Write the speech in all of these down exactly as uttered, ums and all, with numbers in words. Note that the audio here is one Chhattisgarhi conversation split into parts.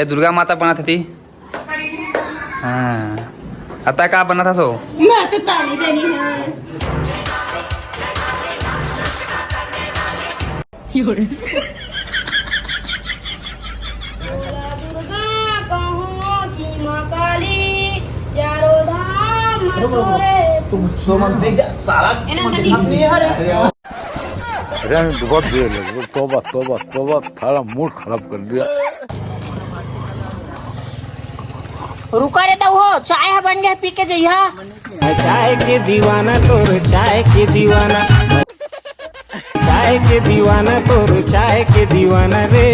दुर्गा माता बनत हती। हाँ। अता का बनत हस ओ? मैं तो ताली देनी है। बोला दुर्गा कहो कि माँ काली, चारों धाम में तोरे। तो मंत्री जा, साला ए नंदनी। मंत्री नहीं है रे। अरे, बहुत देर लग गई। तौबा, तौबा, तौबा, थारा मूड खराब कर दिया। रुका रे, तो हो, चाय ह बन गया, पी के जइहा। चाय के दीवाना तोर, चाय के दीवाना, चाय के दीवाना तोर, चाय के दीवाना रे।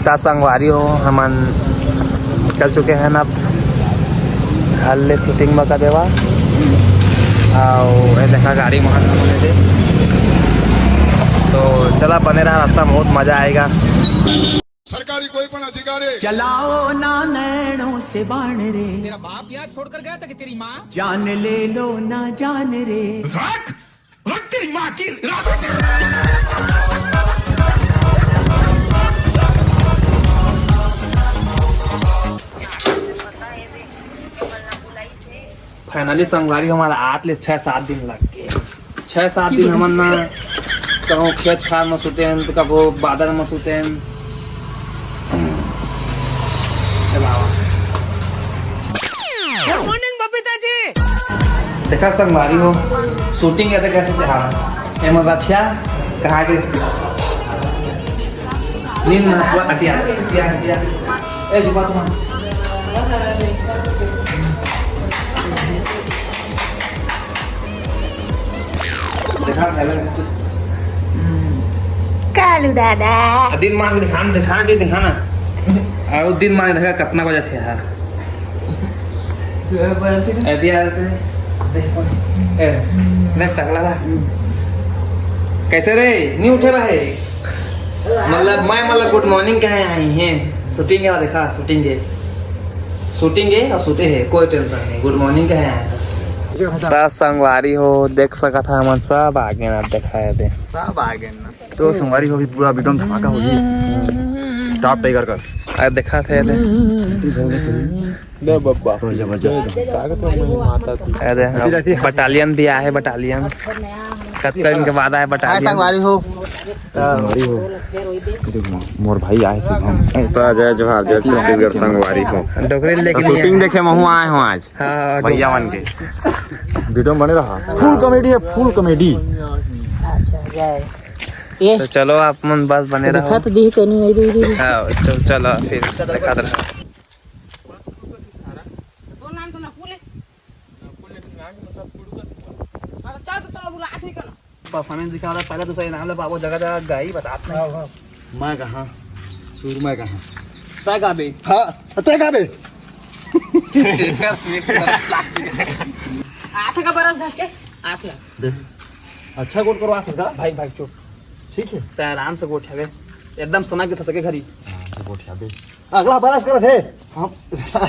त संगवारी हो, हमन निकल चुके हैं अब घर ले shooting बर का देवा। अउ ये देखा गाड़ी में हमन दे। तो चला, बने रहा रास्ता, बहुत मजा आएगा। सरकारी कोई पण अधिकारी चलाओ ना नैनों से बाण रे। तेरा बाप यहाँ छोड़कर गया था कि तेरी माँ? जान ले लो ना जान रे। रख, रख तेरी माँ की, रख। Finally संगवारी, हमर आत ले छह सात दिन लग गए। छह सात दिन हमन ना कहूँ खेत खार में सुते हैं, तो कभो बादर में सुते हैं। चलावा। Good morning Babita ji. देखा संगवारी हो, shooting है तो कैसे, हाँ, एमा रथिया कहाँ के? नींद में पूरा हटिया, हटिया, हटिया। ए, जुबान तुम। देखा, पहले कालू दादा। आ, दिन मार के दिखा ना, दिखा दे, दिखा ना। आ, वो दिन मार के दिखा, कितना बजे थे, हाँ। ए, दिया रे, देख, ए, देख, टकला ला। कैसे रे? नहीं उठे रहा है? मतलब, मैं, मतलब, good morning कहे आई है। Shooting है, देखा, shooting है। Shooting है और सोते हैं, कोई tension नहीं। Good morning कहे आए हैं। त संगवारी हो, देख सकत हा, हमन सब आगे ना, दिखाए दे। सब आगे ना। तो संगवारी हो, भी पूरा एकदम धमाका होही। Top Tiger कस। अरे, देखा थे, दे। दे बब्बा। जबरदस्त। का कहते हो, मेरी माता तू। अरे, अभी रहती है। Battalion भी आए है, battalion। कतका दिन के बाद आए हाय battalion। संगवारी हो। संगवारी हो। देखो, मोर भाई आए शुभम। त जय जोहार, जय छत्तीसगढ़ संगवारी हो। डोकरी लेके त नहीं shooting आए। देखे महू आए हो आज। हाँ, भैया मन के। Video में बने रहा। Full comedy है, full comedy। अच्छा, जय। ये तो चलो, आप मन बस बने रहो। दिखा तो दी, कहीं नहीं, नहीं, नहीं। हाँ, चल, चलो, फिर दिखा दे। तोर नाम तो नकुल हे। नकुल, लेकिन गाँव के मतलब कुड़ुका। हाँ, तो चल, तो तोला बुलात हे कना। पसंद दिखा रहा, पहले दूसरा इनाम ले पाबो, जगह जगह गाई बतात नहीं। हाँ, हाँ। मैं कहाँ? तू मैं कहाँ? तय गाबे। हाँ, तय गाबे। आठ का बरस धके, आठ ला। देख, अच्छा गोठ करो, आठ का। भाई, भाई, चुप। ठीक है। तय आराम से गोठियाबे, एकदम सना के थसके घरी। हाँ, तो गोठियाबे। अगला बरस करत हे। हम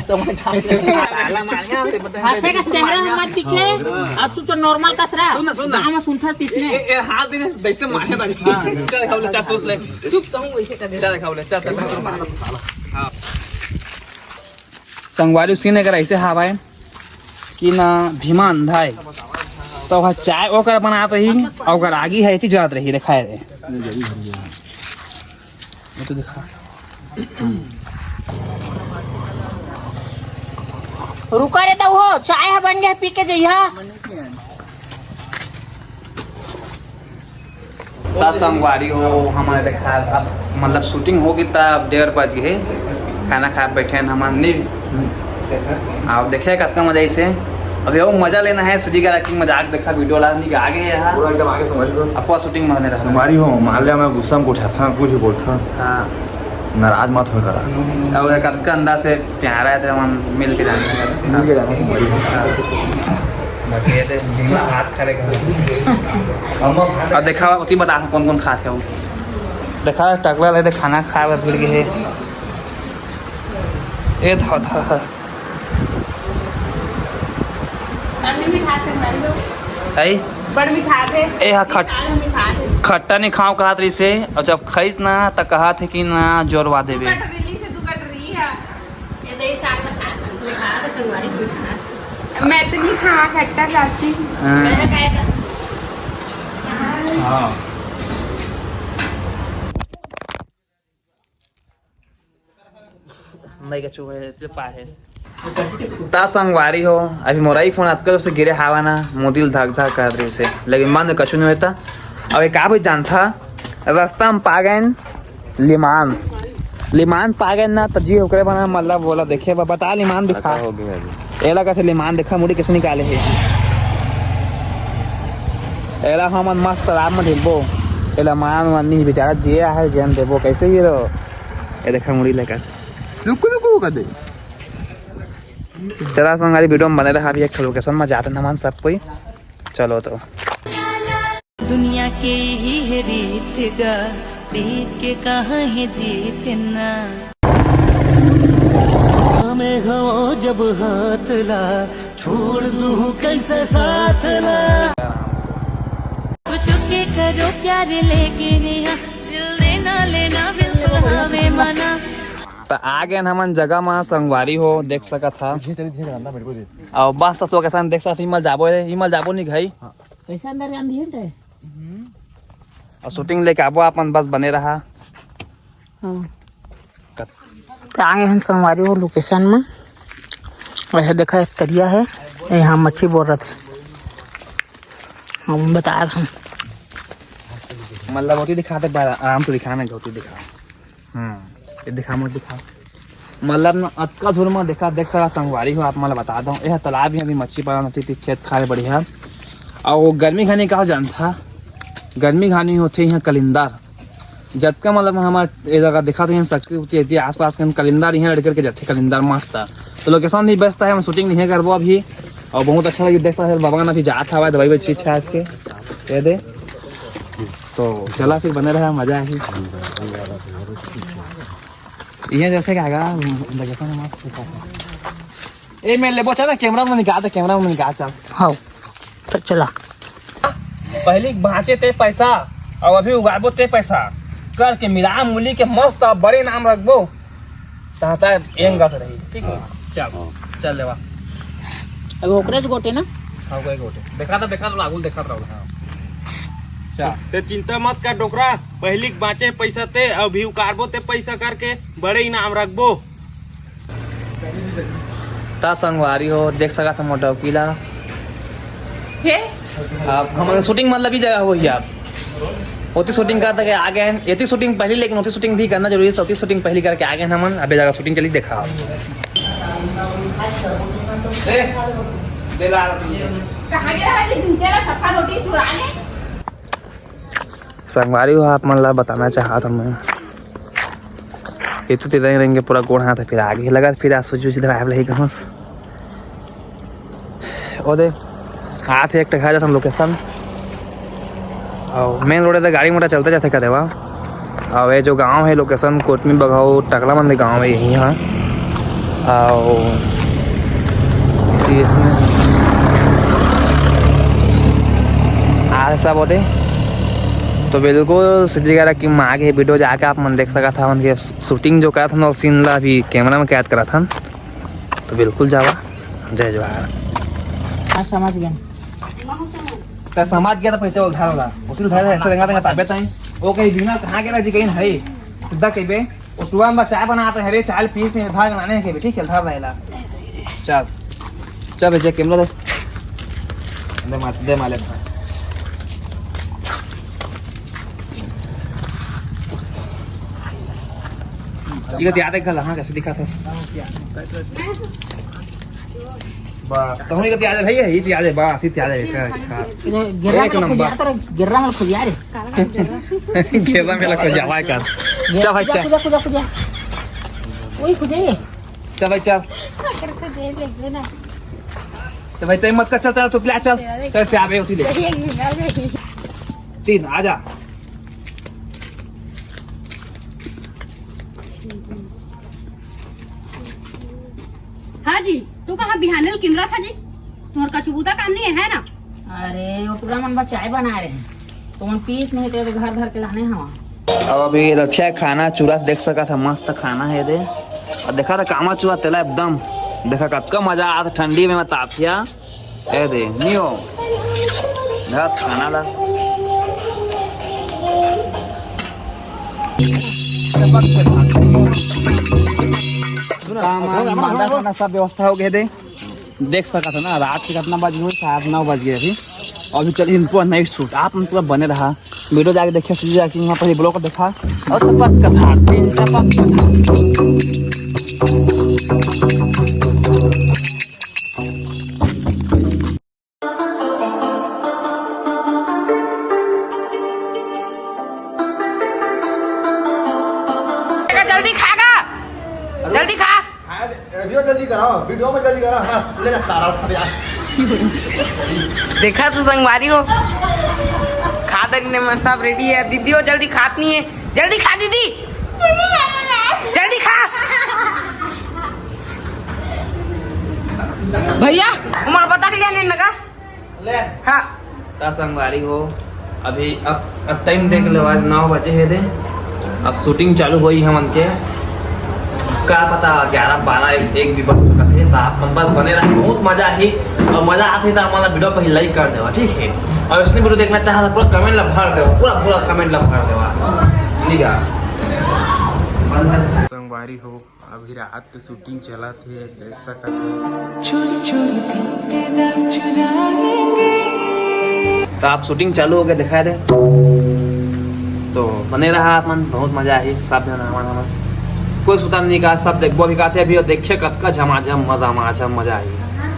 समझ आते हैं। ताला मारिया, हमरे बता हंसे का चेहरा में मत दिखे। हाँ। अब तू तो normal कस रहा। सुन ना, सुन ना। गाँव में सुनता तीसरे। ए, ए, हाथ देने, जैसे मारे तारी। हाँ। चल, खाओ ले, चल, सोच ले। चुप तो हूँ, वैसे कर दे। चल, खाओ ले, चल, चल। हाँ। संगवारी scene अगर ऐसे हवा है कि ना भीमा अंधा है, तो वह चाय ओकर बनात रही, और ओकर आगी है, इतनी जात रही, दिखाए दे। वो तो दिखा। रुका रे, तो हो, चाय ह बन गया, पी के जइहा। त संगवारी हो, हमन देखा, अब मतलब shooting होगी, त अब डेढ़ बज गए, खाना खाए बैठे हैं हमन। नहीं, आप देखे कतका मजा इसे। अभी वो मजा लेना है, सजी करा कि मजाक देखा, video ला नहीं आगे है। पूरा एकदम आगे संगवारी हो। अपवा shooting में रहने रहा। संगवारी हो, मान लिया मैं गुस्सा में उठा था, कुछ भी बोलता। हाँ। नाराज मत हो करा। अब एक अतका अंदाज से प्यारा है, तो हमन मिल के जाना है। मिल के जाना है संगवारी हो। हाँ। बस ये तो जितना हाथ खड़े कर। अब देखा, उती बता कौन कौन खात हे वो। देखा, टकला ले तो खाना खाए बर भिड़ गए हे। ए धा, धा। अन्य मिठास के है। बड़ मिठास हे। ए हा खट-, मिठास हे। खट्टा नहीं खाओ कहत रहिसे, और जब खाइस ना त कहत हे कि ना जोरवा देबे। कटोरी से तू कटोरी है। ये तो ये साग में खा, खा, खा, खा, तो तुम्हारी कोई खा। मैं तो नहीं खा खट्टा चाची। हाँ। मैं तो खाया था। हाँ। नहीं का चुहे, इतने पाए है। ता संगवारी हो, अभी मोरा ही फोन अतका जोर से गिरे हवा ना, मोर दिल धक धक करत रहिसे, लेकिन मन में कछु नहीं होता। अब एक का भी जानता, रास्ता में पा गए लिमान, लिमान पा गए ना, तो जी ओकरे बना मल्ला बोला, देखे बा, बता लिमान दिखा। पता हो गया अभी। एला कथे लिमान देखा, मुड़ी कैसे निकाले हे। एला हमन मस्त तालाब में ढिलबो, एला मान वान नहीं, बेचारा जिए आहे, जेन देबो, कैसे ही रहो। ये देखा मुड़ी लेकर। रुको, रुको, रुको दे। चला संगवारी, वीडियो में बने रहा। अभी एक ठो लोकेशन में जाते हैं हमन सब कोई। चलो तो। दुनिया के ही है रीत गा, पीत के कहाँ है जीतना। हमें हो जब हाथ ला, छोड़ दूँ कैसे साथ ला। कुछ के करो प्यार लेके नहीं, दिल देना लेना बिल्कुल हवे मना। त आ गए हमन जगह मा, संगवारी हो, देख सकत हा। और बस तो लोकेशन देख सकत, इमल जाबो रे, इमल जाबो नहीं घई। कैसे अंदर जान दिए रे? और शूटिंग लेके आबो अपन, बस बने रहा। हाँ। कत- त आ गए हम संगवारी हो लोकेशन में। वैसे देखा एक तरिया है, यहाँ मच्छी बोल रहे थे। हम बता रहे हैं। मतलब होती दिखाते बार आराम से दिखाना, होती दिखा। हम्म, ये दिखा, मत दिखा। मतलब ना, अतका दूर में देखा, देख सकत हा संगवारी हो, आप मन ला बता दो, यह तालाब ही अभी मच्छी पालन होती थी, खेत खाए बढ़िया। और वो गर्मी घानी कहा जानता, गर्मी घानी होते यहाँ कलिंदर, जतका मतलब हमार ये जगह देखा तो यहाँ सकरी होती है, आसपास के कलिंदर यहाँ लड़कर के जाते, कलिंदर मस्त है। तो लोकेशन भी बेस्ट है, हम शूटिंग नहीं करबो अभी। और बहुत अच्छा लगे, देख सकत हा बाबा ना अभी जात हवा दवाई अच्छी अच्छा आज के, ये दे। तो चला फिर बने रहा, मजा आही। ये जैसे क्या गा, लगे तो मस्त दिखा। ए, मैं लेबो, चल ना, कैमरा में निकाल दे, कैमरा में निकाल, चल। हाँ, तो चला। पहली बाँचे ते पैसा, और अभी उगाबो ते पैसा, करके मिला मुली के मस्त बड़े नाम रखबो। तहता एंगस रही, ठीक है? हाँ। चल, हाँ। चल लेवा। अब ओकरे ज गोटे ना? हाँ, ओकरे गोटे। देखा था, देखा था, लागुल देखा था, हाँ। चल। ते चिंता मत कर डोकरा, पहली बाँचे पैसा ते, अभी उकारबो ते पैसा करके बड़े इनाम रखबो। ता संगवारी हो, देख सकत हा मोर डौकी ला। हे? आप हमन शूटिंग मतलब ही जगह होही आप। ओती शूटिंग करते के आ गए हैं। एती शूटिंग पहली, लेकिन ओती शूटिंग भी करना जरूरी है। ओती शूटिंग पहली करके आ गए हैं हमन। अबे जगह शूटिंग चली देखा। ए, दे ला रोटी। कहाँ गया है जी? नीचे ला सफा रोटी चुरा ले। संगवारी हो, आप मन ला बताना चाहत हूँ मैं, ये तो तेरा ही रहेंगे पूरा गोड़ हाथ है, फिर आगे लगा, फिर आज सोचो इधर आए रही घास। ओ दे, आत हे एक ठा घर जात हम लोकेशन। और मेन रोड है तो गाड़ी मोटर चलते जाते का देवा। और ये जो गांव है लोकेशन कोटमी बघाऊ टकला मंदिर गांव है यही यहाँ। और ये इसमें आ सब होते तो बिल्कुल सिद्धि गारा की माँ के वीडियो जाके आप मन देख सकत हा, उनके शूटिंग जो करत हन सीन ला अभी कैमरा में कैद करत हन। तो बिल्कुल जावा। जय जोहार। हाँ, समझ गए। त समझ गया तो पैसा उधार होला। उसी उधार ऐसे रेंगा रेंगा ताबे ताई। वो कहीं बिना कहाँ के ना जी कहीं है। सीधा कहीं पे। वो टुआ में चाय बनाते हैं रे, चाय पीस नहीं धार बनाने के भी ठीक है, धार रहेला। चल। चल भैया कैमरा दे। दे मार, दे मार ले। ये तो याद है कल, हाँ, कैसे दिखा था? बस, तहुनी का तैयार है भैया, ये तैयार है, बस, ये तैयार है, अच्छा, अच्छा। गिर्रा एक में नंबर। खुजा तो गिर्रा में खुजा रे। गिर्रा में खुजा, वाह कर। चल भाई, चल। खुजा, खुजा, खुजा। वही खुजे। चल भाई, चल। अगर से दे ले ना। चल भाई, तय मत कर, चल, चल, तू ले, चल। चल, से आवे होती ले। ये गिर्रा रे। तीन, आजा। हाँ जी, तू कहाँ बिहाने ल किंदरा था जी? तोर कछु बुता काम नहीं है ना? अरे, वो टूरा मन बर चाय बना रहे हैं, तो मन पीस नहीं ते घर धर के लाने हवा। अब अभी रथिया खाना चूरा देख सकत ह, मस्त खाना है दे। और देखा था कामा चूरा तेला एकदम, देखा कतका मजा आत ठंडी में, मैं ताथिया ए दे नियो। धर खाना ला। काम, मांदा खाना सब व्यवस्था हो गए दे। देख सकत ह ना, रात के कितना बज गए, साढ़े नौ बज गए अभी। अभी चलिए इनको नाइट शूट, आप मतलब बने रहा, वीडियो जाके देखिए, सीधे जाके वहाँ पहले ब्लॉग को देखा और चपक कथा, तीन चपक कथा। जल्दी खागा, जल्दी खा। हाँ, वीडियो जल्दी कराओ, वीडियो में जल्दी कराओ। हाँ, ले जा सारा उठा यार। देखा तू संगवारी हो, खा दरी ने मन सब रेडी है। दीदी हो जल्दी खात नहीं है, जल्दी खा दीदी, जल्दी खा। भैया, उमर बता के लिया नहीं लगा। ले। हाँ। त संगवारी हो, अभी अब, अब टाइम देख लो, आज नौ बजे हे दे। अब शूटिंग चालू होई हमन के, का पता ग्यारह, बारह, एक, एक भी बज सकत हे। त आप मन बस बने रहा, बहुत मजा आही। और मजा आत हे त हमारा वीडियो पर ही लाइक कर देवा, ठीक है। और इसने वीडियो देखना चाहा त पूरा कमेंट ला भर देवा, पूरा, पूरा कमेंट ला भर देवा, ठीक है। संगवारी हो, अभी रात के शूटिंग चलत हे, देख सकत हे। त आप शूटिंग चालू हो गए, दिखाई दे। तो बने रहा आप मन, बहुत मजा आही। सब जन हमन, हमन कोई सुतान नहीं का, सब देखबो अभी काथे अभी, और देखिए कतका झमाझम मजा, माझम मजा आही।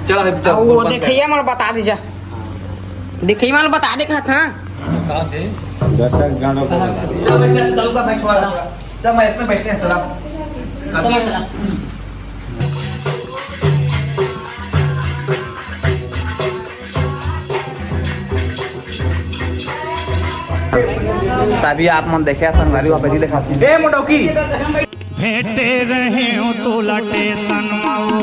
चलो अभी चल, वो देखिए मन बता दीजा, देखिए मन बता दे कहा था। दर्शक गानों को बता दे। चल भाई, चल, चल, चल, भाई, छोड़ा। चल, मैं इसमें बैठते हैं, चला। चला, चला। तभी आप मन देखे संगवारी, वहाँ पे नहीं दिखाते हैं। ए, मोटौकी। भेंटे रहे हो तोला टेसन मा ओ,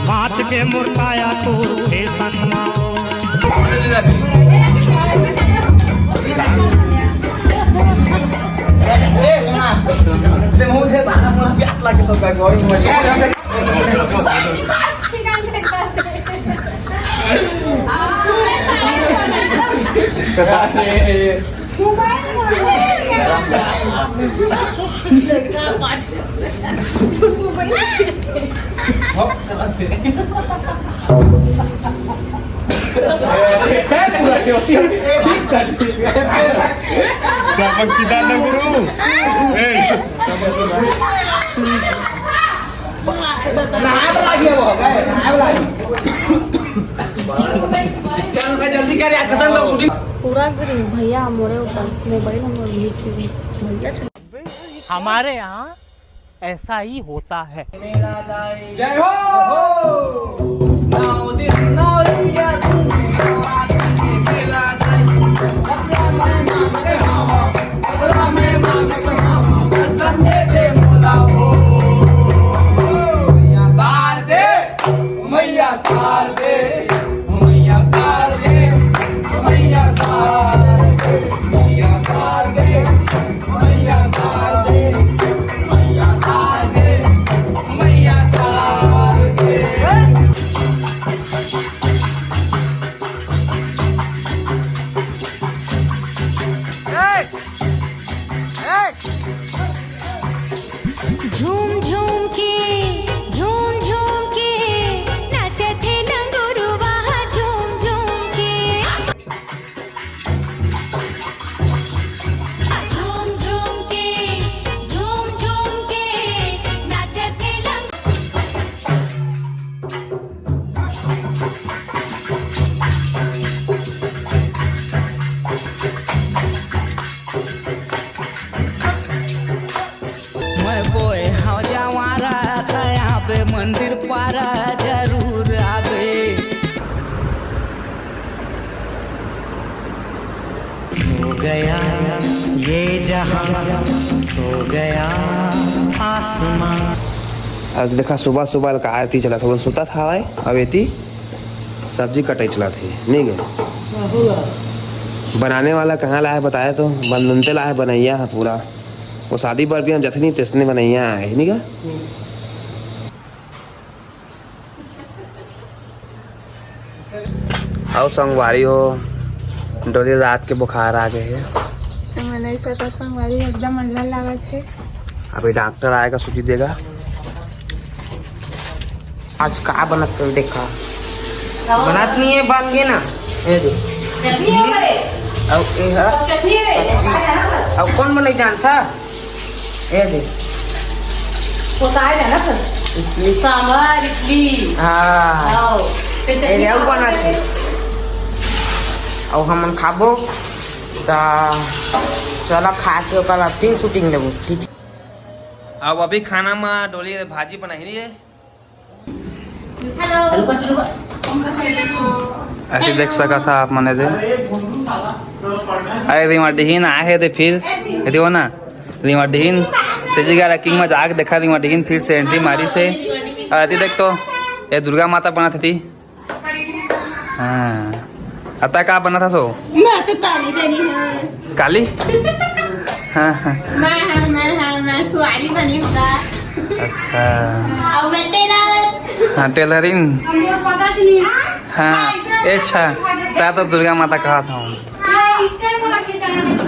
बात के मोर काया तोर फैशन मा ओ। ए, सुना। ते मुझे सारा मोला प्यास लागे तो का कोई मजा। सबक किताब ना गुरु। ए। चल भाई, जल्दी कर यार, खत्म कर शूटिंग। पूरा गिरी भैया मोरे ऊपर, मोबाइल हमर गिर के भैया। हमारे यहाँ ऐसा ही होता है। जय हो। झूम झूम के, झूम झूम के, नाचत हे लंगुरवा झूम झूम के। झूम झूम के, झूम झूम के, नाचत हे लंग- मैं बोए हव जवारा, तैं आबे मंदिर पारा जरूर आबे। हो गया ये जहां, सो गया आसमां। अब देखा सुबह सुबह का आरती चलत हवन, सुतत हवय। अब एती सब्जी कटई चलत हे, नहीं गे? बनाने वाला कहाँ ला हे बताए तो, बनते ला हे बनैया ह पूरा। वो शादी बर भी हम जथनी तेसने बनैया आए, नहीं गे? अउ संगवारी हो, डोली रात के बुखार आ गए हे। तो मैंने ऐसा तो संगवारी एकदम अंडा लागत हे। अभी डॉक्टर आएगा, सूजी देगा। आज का बनत हे देखा, बनत नहीं है, बन गए ना। ये दे। चटनी है हमारे। अब ये है चटनी है रे। सब्जी। अब कौन बने जानता? ये दे। पोताए जाना बस। इडली। सांभर, इडली। हाँ। आओ। तो ये चटनी दे, अउ बनात हे। अउ हमन खाबो, ता चला खा के ओकर बाद फिर शूटिंग लेबो, ठीक है? अब अभी खाना में डोली भाजी बनाही नहीं है। ऐसे देख सका था आप मने दे। अरे रिमा डिहीन आए हे दे फिर, ये देखो ना, रिमा डिहीन सेजी का रैंकिंग में जाके देखा, रिमा डिहीन फिर से एंट्री मारी से। और अति देख तो, ये दुर्गा माता बना थी। हाँ, अता का बना था सो? मैं तो काली बनी हूँ। काली? हाँ, हाँ। मैं, हाँ, मैं, हाँ, मैं सुआरी बनी हूँ। अच्छा। और मैं टेलर। हाँ, टेलरिंग। हम लोग पता नहीं। हाँ, ए अच्छा, ता तो दुर्गा माता कहा था हम। हाँ, इससे बोला कि जाने दो।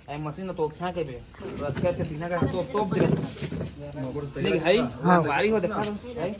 ए, मशीन तो क्या के बे? रखे थे सीना का तो तोप दे। नहीं भाई, हाँ। भारी हो देखा तो, भाई।